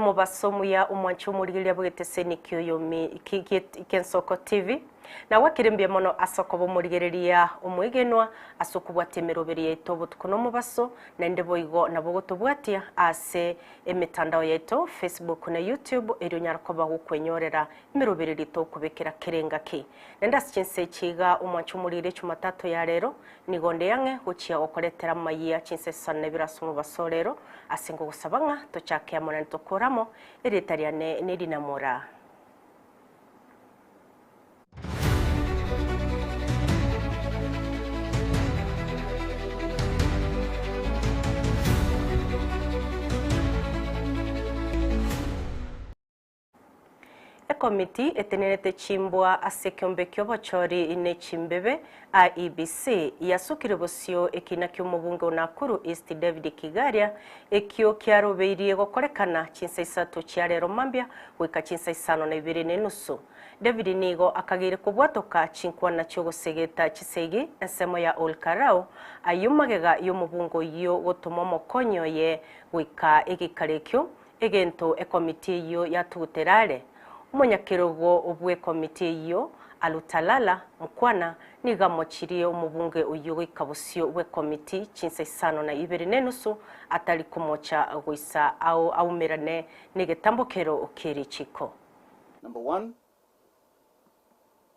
Nomobaso omuya omwanche omorigereria bw'egeteseni ki'oyomi ki'Ensoko TV. Nagwakire mbuya mono ase okoba omorigereria omwegenwa ase okobwatia emeroberi yaito obotuko na omobaso, naende boigo nabo ogotobwatia ase emetandao yaito Facebook na YouTube erio onyare koba gokwenyorera emeroberi eria tokobekera kera engaki. Naende ase chinsa echi iga omwanche omorigereria Jumatatu ya rero Nigo nde ang'e gochia gokoretera amayia chinsa isano na ibere ase omobaso o rero, ase ngogosaba ng'a tochake amo naende tokore amo, erieta riane nerinamora. Ekomiti etenenerete chimbwa ase ekeombe ki'obochori ne chimbebe, IEBC, yasukire bosio ekiina ki'omobunge o Nakuru East David Kigaria ekio kiarobeirie gokorekana chinsa isato chia rero mambia goika chinsa isano na ibere na enusu. David nigo akageire kobwatoka chinkwana chi'ogosegeta chisegi ensemo ya Ol Kalou ayio magega y'omobunge oyio gotoma omokonyi oye goika egeikaro ekio Egento ekomiti eyio yatugutera are, omonyakerogo bw'ekomiti eyio, Alutalala Mukwana, nigo amochirie omobunge oyio goika bosio bw'ekomiti chinsa isano na ibere na enusu atari komocha goisa aumerane negetambokero kie richiko. Number one,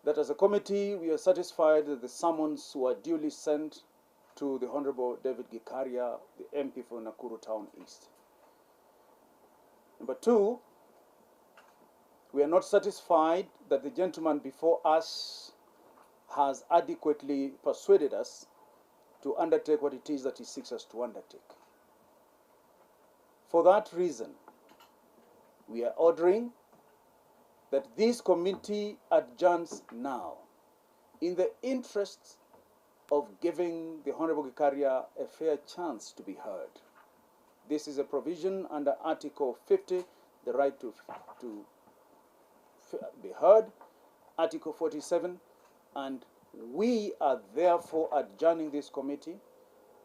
that as a committee we are satisfied that the summons were duly sent to the Honorable David Gikaria, the MP for Nakuru Town East. Number two, we are not satisfied that the gentleman before us has adequately persuaded us to undertake what it is that he seeks us to undertake. For that reason, we are ordering that this committee adjourns now in the interests of giving the Honorable Gikaria a fair chance to be heard. This is a provision under Article 50, the right to, to be heard, Article 47, and we are therefore adjourning this committee.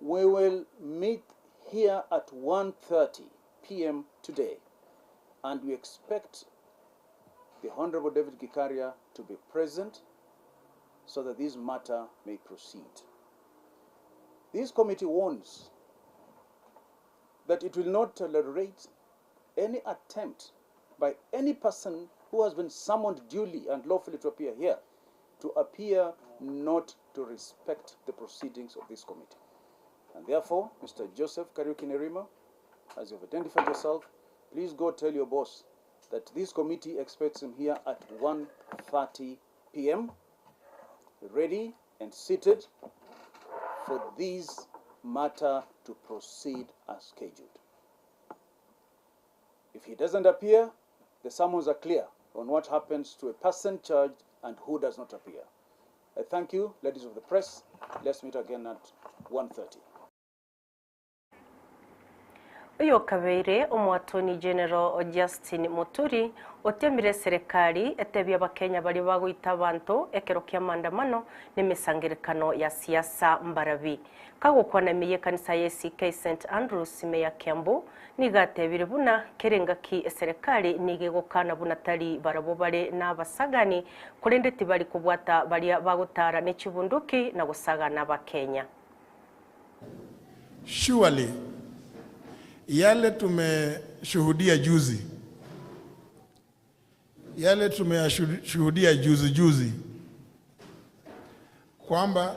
We will meet here at 1.30 p.m. today, and we expect the Honorable David Gikaria to be present so that this matter may proceed. This committee warns that it will not tolerate any attempt by any person who has been summoned duly and lawfully to appear here to appear not to respect the proceedings of this committee. And therefore, Mr. Joseph Kariuki Nerima, as you've identified yourself, please go tell your boss that this committee expects him here at 1.30 p.m., ready and seated for this matter to proceed as scheduled. If he doesn't appear, the summons are clear on what happens to a person charged and who does not appear. I thank you, ladies of the press. Let's meet again at 1.30. Oyokabeire Omoattorney General Justin Muturi otiemire eserekari etebie abakenya baria bagoita abanto ekero ki'amandamano nemesangerekano ya siasa mbarabi. Kagokwana ime y'ekanisa ya ACK St Andrews ime ya Kiambu nigo atebire buna kera engaki eserekari nigo egokana buna tari barabwo bare nabasagani korende tibari kobwata baria bagotara nechibunduki na gosagana abakenya. Surely yale tumeshuhudia juzi, yale tumeyashuhudia juzi juzi, kwamba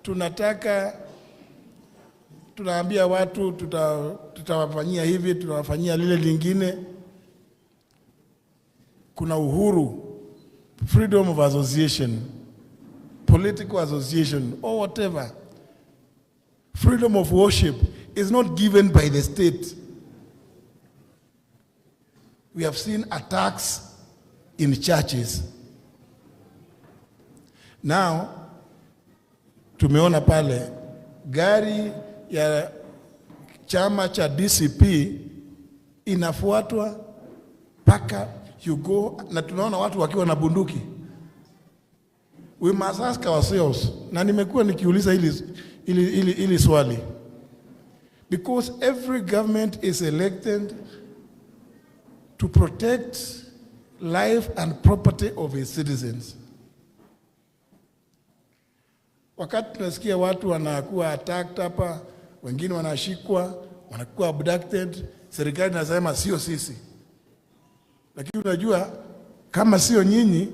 tunataka tunaambia watu tutawafanyia hivi, tutawafanyia lile lingine. Kuna uhuru, freedom of association, political association or whatever. Freedom of worship is not given by the state. We have seen attacks in churches. Now, tumeona pale gari ya chama cha DCP inafuatwa mpaka you go, na tunaona watu wakiwa na bunduki. We must ask ourselves, na nimekuwa nikiuliza hili, hili, hili, hili swali because every government is elected to protect life and property of its citizens. Wakati tunasikia watu wanakuwa attacked hapa, wengine wanashikwa, wanakuwa abducted, serikali inasema sio sisi. Lakini unajua kama sio nyinyi,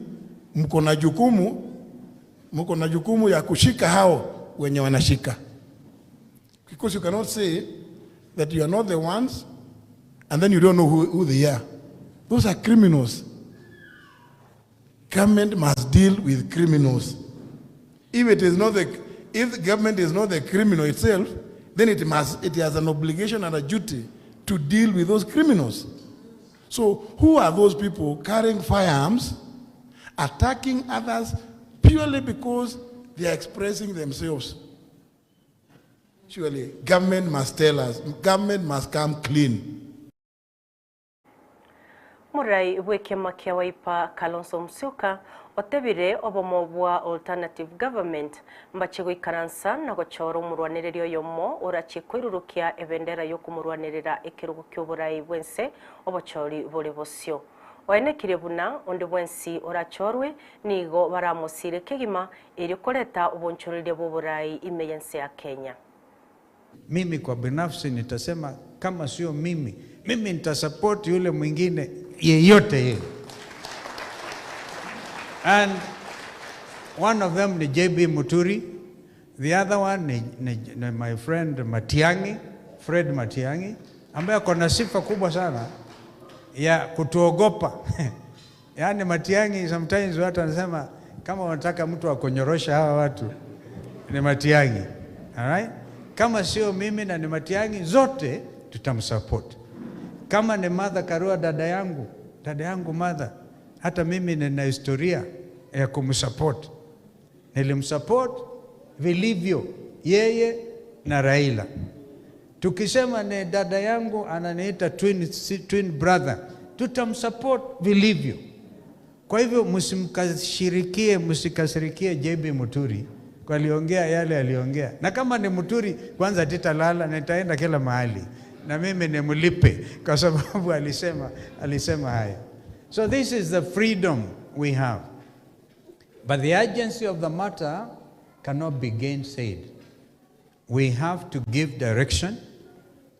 mko na jukumu, mko na jukumu ya kushika hao wenye wanashika. Because you cannot say that you are not the ones and then you don't know who they are. Those are criminals. Government must deal with criminals. If it is not the, if the government is not the criminal itself, then it must, it has an obligation and a duty to deal with those criminals. So who are those people carrying firearms, attacking others purely because they are expressing themselves? Surely, government must tell us, government must come clean. Omorai bw'ekiama kia Wiper Kalonzo Musyoka otebire obomo bwa Alternative Government mbache goikaransa na gochora omorwanereria oyomo orachie koirurukia ebendera yokomorwanerera ekerogo ki'oborai bw'ense obochori bore bosio. Oenekirie buna onde bwensi orachorwe nigo baramosire kegima erio koreta obonchoreria bw'oborai ime y'ense ya Kenya. Mimi kwa binafsi nitasema kama sio mimi, mimi nitasupport yule mwingine yeyote yeye. And one of them ni JB Muturi, the other one ni my friend Matiang'i, Fred Matiang'i, ambaye ako na sifa kubwa sana ya kutuogopa. Yaani Matiang'i sometimes watu wanasema kama wanataka mtu akonyorosha hawa watu ni Matiang'i. Alright? Kama sio mimi na ni Matiang'i, zote tutamsupport. Kama ni Martha Karua, dada yangu, dada yangu Martha, hata mimi nina historia ya kumsupport. Nilimsupport vilivyo yeye na Raila. Tukisema ni dada yangu ananiita twin brother, tutamsupport vilivyo. Kwa hivyo msimkasirikie, msikasirikie JB Muturi kwa aliongea yale aliongea, na kama ni Muturi kwanza titalala, nitaenda kila mahali na mimi nimlipe kwa sababu alisema haya. So this is the freedom we have, but the urgency of the matter cannot be gainsaid. We have to give direction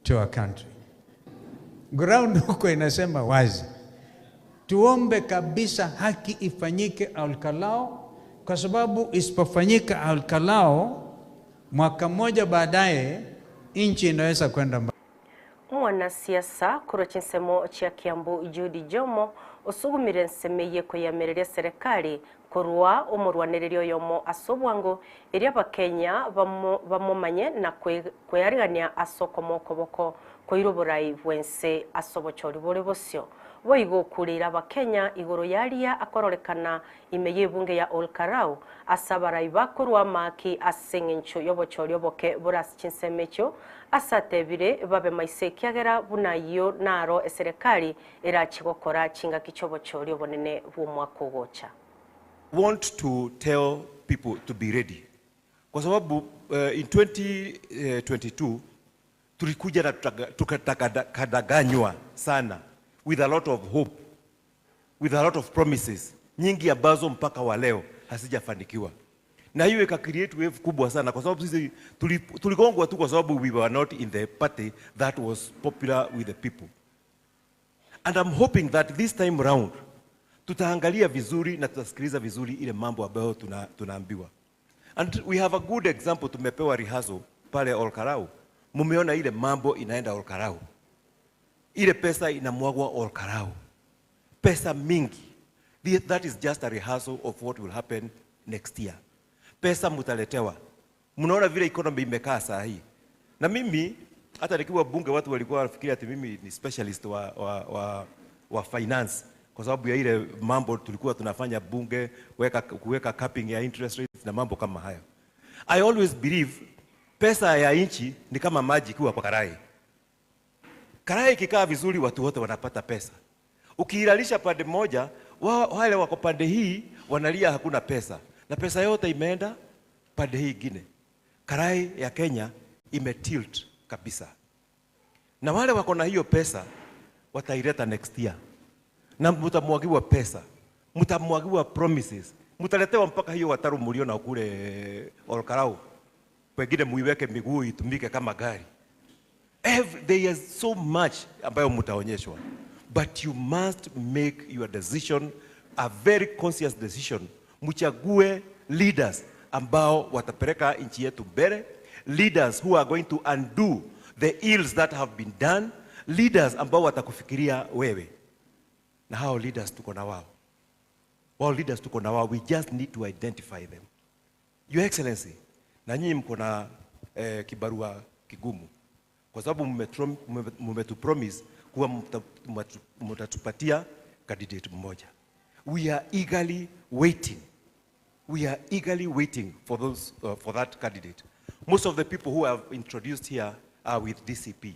to our country. Ground huko inasema wazi, tuombe kabisa haki ifanyike Olkalou, kwa sababu isipofanyika Olkalou, mwaka mmoja baadaye nchi inaweza kwenda mbali. Omwanasiasa korwa chinsemo chia Kiambu Judy Jomo osugumire ensemo eye koyamereria serikali korwa omorwanereria oyomo ase obwango eria abakenya bamomanye na kweyarigania ase okomo okoboko koira oborai bwense ase obochori bore bosio. Boigo okureire abakenya igoro yaria akororekana ime y'ebunge ya Olkalou ase abarai bakorwa amaki ase eng'encho y'obochori oboke bore ase chinsemo echio ase atebire babe maiso ekiagera buna ayio naro eserikali erachi gokora chingaki chi'obochori obonene bw'omwaka ogocha. Want to tell people to be ready kwa sababu in 2022 tulikuja na tukadanganywa sana with a lot of hope, with a lot of promises nyingi ambazo mpaka wa leo hazijafanikiwa, na hiyo ika create wave kubwa sana, kwa sababu sisi tuligongwa tu kwa sababu we were not in the party that was popular with the people. And I'm hoping that this time round tutaangalia vizuri na tutasikiliza vizuri ile mambo ambayo tunaambiwa. And we have a good example, tumepewa rehearsal pale Olkalou. Mumeona ile mambo inaenda Olkalou. Ile pesa inamwagwa Olkalou. Pesa mingi. That is just a rehearsal of what will happen next year. Pesa mutaletewa. Mnaona vile economy imekaa saa hii. Na mimi hata nikiwa bunge watu walikuwa wanafikiria ati mimi ni specialist wa finance kwa sababu ya ile mambo tulikuwa tunafanya bunge, kuweka capping ya interest rates na mambo kama hayo. I always believe pesa ya nchi ni kama maji ikiwa kwa karai. Karai ikikaa vizuri watu wote wanapata pesa. Ukiilalisha pande moja, wale wako pande hii wanalia hakuna pesa. Na pesa yote imeenda pande hii ingine. Karai ya Kenya imetilt kabisa. Na wale wako na hiyo pesa wataileta next year. na mtamwagiwa pesa, mtamwagiwa promises, mtaletewa mpaka hiyo wataru mliona kule Olkalou, pengine muiweke miguu itumike kama gari. There is so much ambayo mtaonyeshwa, but you must make your decision a very conscious decision. Mchague leaders ambao watapeleka nchi yetu mbele, leaders who are going to undo the ills that have been done, leaders ambao watakufikiria wewe. Na hao leaders tuko na wao, wao leaders tuko na wao, we just need to identify them. Your Excellency, na nyinyi mko na kibarua kigumu kwa sababu mmetupromise kuwa mtatupatia candidate mmoja. We are eagerly waiting. We are eagerly waiting for that candidate. Most of the people who have introduced here are with DCP.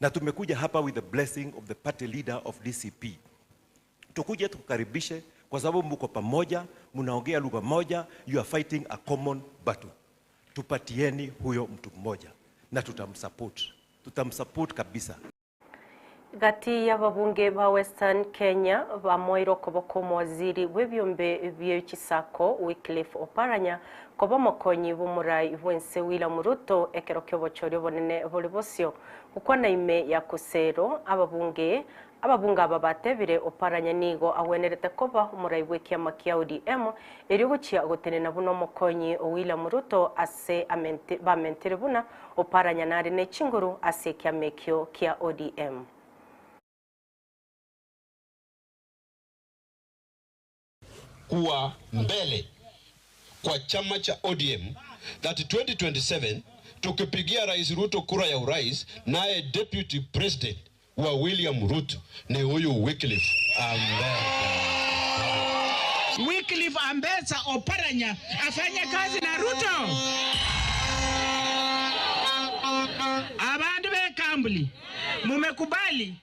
Na tumekuja hapa with the blessing of the party leader of DCP. Tukuje tukukaribishe kwa sababu mko pamoja, mnaongea lugha moja, you are fighting a common battle. Tupatieni huyo mtu mmoja na tutamsupport. Tutamsupport kabisa. Gati y'ababunge ba Western Kenya bamoire okoboko omowaziri bw'ebyombe by'ekisako Wycliffe Oparanya koba omokonyi bw'omorai bw'ense William Ruto ekero ki'obochori obonene bori bosio. Gokwana ime ya Kusero ababunge aba batebire Oparanya nigo agwenerete koba omorai bw'ekiama kia ODM erio gochia gotenena buna omokonyi o William Ruto ase bamentere buna Oparanya nare ne chinguru ase ekiama ekio kia ODM. Kuwa mbele kwa chama cha ODM that 2027 tukipigia Rais Ruto kura ya urais, naye deputy president wa William Ruto ni huyu Wycliffe Ambetsa. Wycliffe Ambetsa Oparanya afanye kazi na Ruto. Abandu be Kambuli mumekubali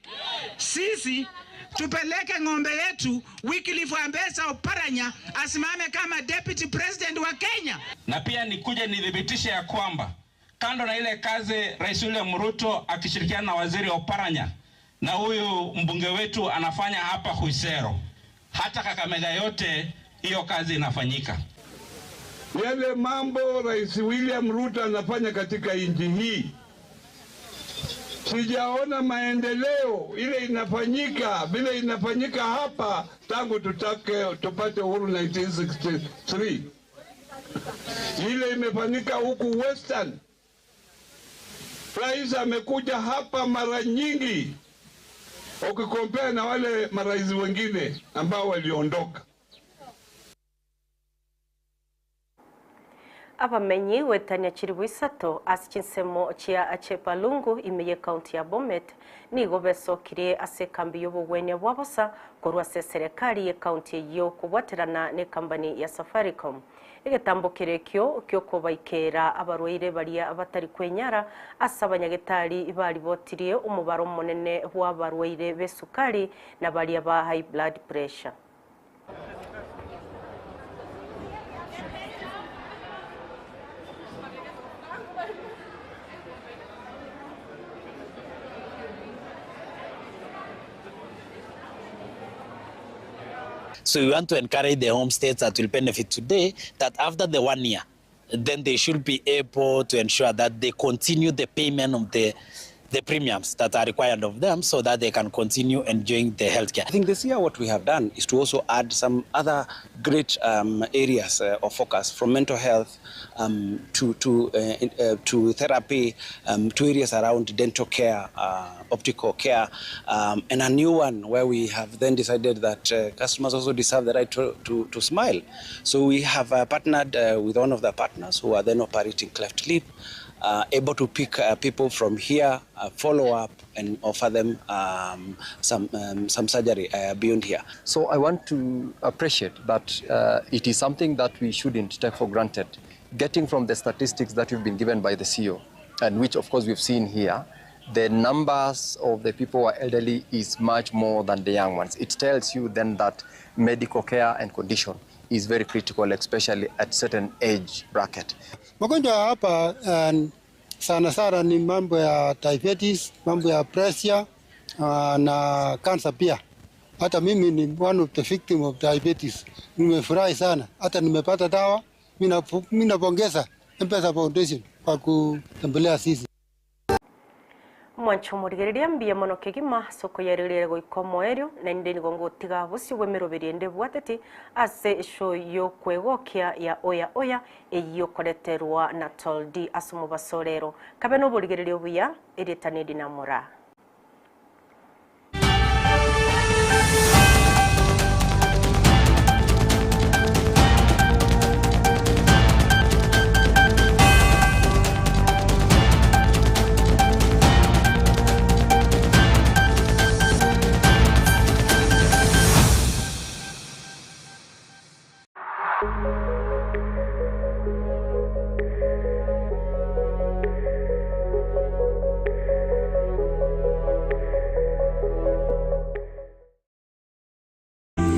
sisi tupeleke ng'ombe yetu Wycliffe Ambetsa Oparanya asimame kama deputy president wa Kenya. Na pia nikuje nithibitishe ya kwamba kando na ile kazi Rais William Ruto akishirikiana na Waziri Oparanya na huyu mbunge wetu anafanya hapa Khwisero, hata Kakamega yote hiyo kazi inafanyika. Yale mambo Rais William Ruto anafanya katika nchi hii, sijaona maendeleo ile inafanyika vile inafanyika hapa tangu tupate uhuru 1963. Ile imefanyika huku Western. Rais amekuja hapa mara nyingi ukikompea na wale marais wengine ambao waliondoka. Abamenyi wetania chiribu isato ase chinsemo chia Chepalungu imeye county ya Bomet nigo besokire ase kambi y'obogwenia bwa bosa korwa ase serikali ye county eyo kobwaterana ne company ya Safaricom. Egetambo kerekio kyokobaikera abarwaire baria batari kwenyara ase abanyagetari baribotirie omobaro omonene bwa abarwaire b'esukari na baria ba high blood pressure. So we want to encourage the homestays that will benefit today that after the 1 year, then they should be able to ensure that they continue the payment of the premiums that are required of them so that they can continue enjoying the healthcare. I think this year what we have done is to also add some other great areas of focus, from mental health to therapy, to areas around dental care, optical care, and a new one where we have then decided that customers also deserve the right to smile. So we have partnered with one of the partners who are then operating Cleft Lip, able to pick people from here, follow up and offer them some surgery beyond here. So I want to appreciate that it is something that we shouldn't take for granted. Getting from the statistics that we've been given by the CEO, and which of course we've seen here, the numbers of the people who are elderly is much more than the young ones. It tells you then that medical care and condition is very critical, especially at certain age bracket. Magonjwa hapa sana sana ni mambo ya diabetes, mambo ya pressure na cancer pia. Hata mimi ni one of the victim of diabetes. Nimefurahi sana, hata nimepata dawa. Mimi napongeza M-Pesa Foundation kwa kutembelea sisi. Omwancho omorigereria mbuya mono kegima ase okoyarigereria ere goika omoerio, naende nigo ngotiga bosio bw'emeroberi ende ebwateti ase eshow y'okwegokia ya Oya Oya eyio okoreterwa na Toldi ase omobaso o rero. Kabe noborigereria obuya, erieta Nedina Moraa.